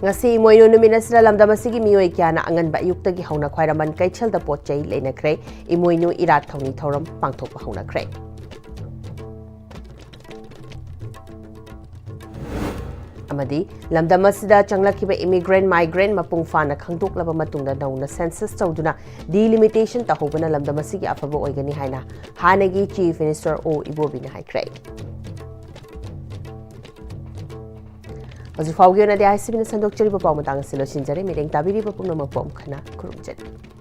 ꯉꯁꯤ ꯏꯃꯣꯏꯅꯨ ꯅꯨꯃꯤꯠ ꯑꯁꯤꯗ ꯂꯝꯗꯝ ꯑꯁꯤꯒꯤ ꯃꯤꯑꯣꯏ ꯀꯌꯥꯅ ꯑꯉꯟꯕ ꯑꯌꯨꯛꯇꯒꯤ ꯍꯧꯅ ꯈ꯭ꯋꯥꯏꯔꯝꯕꯟ ꯀꯩꯊꯦꯜꯗ ꯄꯣꯠ ꯆꯩ ꯂꯩꯅꯈ꯭ꯔꯦ꯫ ꯏꯃꯣꯏꯅꯨ ꯏꯔꯥꯠ ꯊꯧꯅꯤ ꯊꯧꯔꯝ ꯄꯥꯡꯊꯣꯛꯄ ꯍꯧꯅꯈ꯭ꯔꯦ꯫ ꯑꯃꯗꯤ ꯂꯝꯗꯝ ꯑꯁꯤꯗ ꯆꯪꯂꯛꯈꯤꯕ immigrant, migrant ꯃꯄꯨꯡ ꯐꯥꯅ ꯈꯪꯗꯣꯛꯂꯕ ꯃꯇꯨꯡꯗ ꯅꯧꯅ census ꯇꯧꯗꯨꯅ delimitation ꯇꯧꯍꯧꯕꯅ ꯂꯝꯗꯝ ꯑꯁꯤꯒꯤ ꯑꯐꯕ ꯑꯣꯏꯒꯅꯤ ꯍꯥꯏꯅ ꯍꯥꯟꯅꯒꯤ Chief Minister ꯑꯣ ꯏꯕꯣꯕꯤꯅ ꯍꯥꯏꯈ꯭ꯔꯦ꯫ ꯍꯧꯖꯤꯛ ꯐꯥꯎꯒꯤ ꯑꯣꯏꯅꯗꯤ ICBꯅ ꯁꯟꯗꯣꯛꯆꯔꯤꯕ ꯄꯥꯎ ꯃꯇꯥꯡ ꯑꯁꯤ ꯂꯣꯏꯁꯤꯟꯖꯔꯦ꯫ ꯃꯤꯠꯌꯦꯡ ꯇꯥꯕꯤꯔꯤꯕ ꯄꯨꯝꯅꯃꯛꯄꯨ ꯑꯃꯨꯛ ꯍꯟꯅ ꯈꯨꯔꯨꯝꯖꯔꯤ꯫